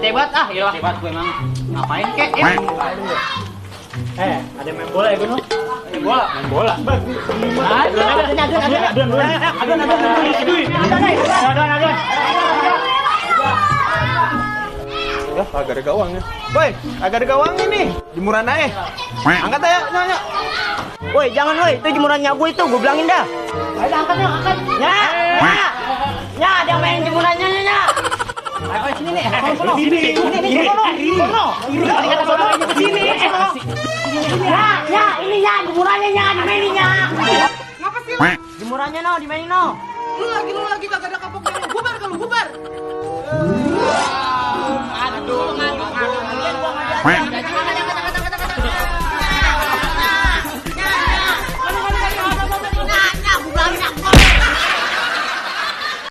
hebat ah, iyalah hebat gue emang. Ngapain kek? Ada main bola ya gue no? Bola. Agak ada gawangnya. Woi, agak ada gawangnya nih. Jemuran aja. Angkat aja, nyonya. Woi, jangan woi, itu jemurannya gue itu, gue bilangin dah. Ayo angkat. Ya, dia main jemurannya nya. Ayo sini nih. Sini. Ya, ini ya jemurannya nya, dimainin nya. Ngapa sih? Jemurannya no, dimainin no. Lu lagi kagak ada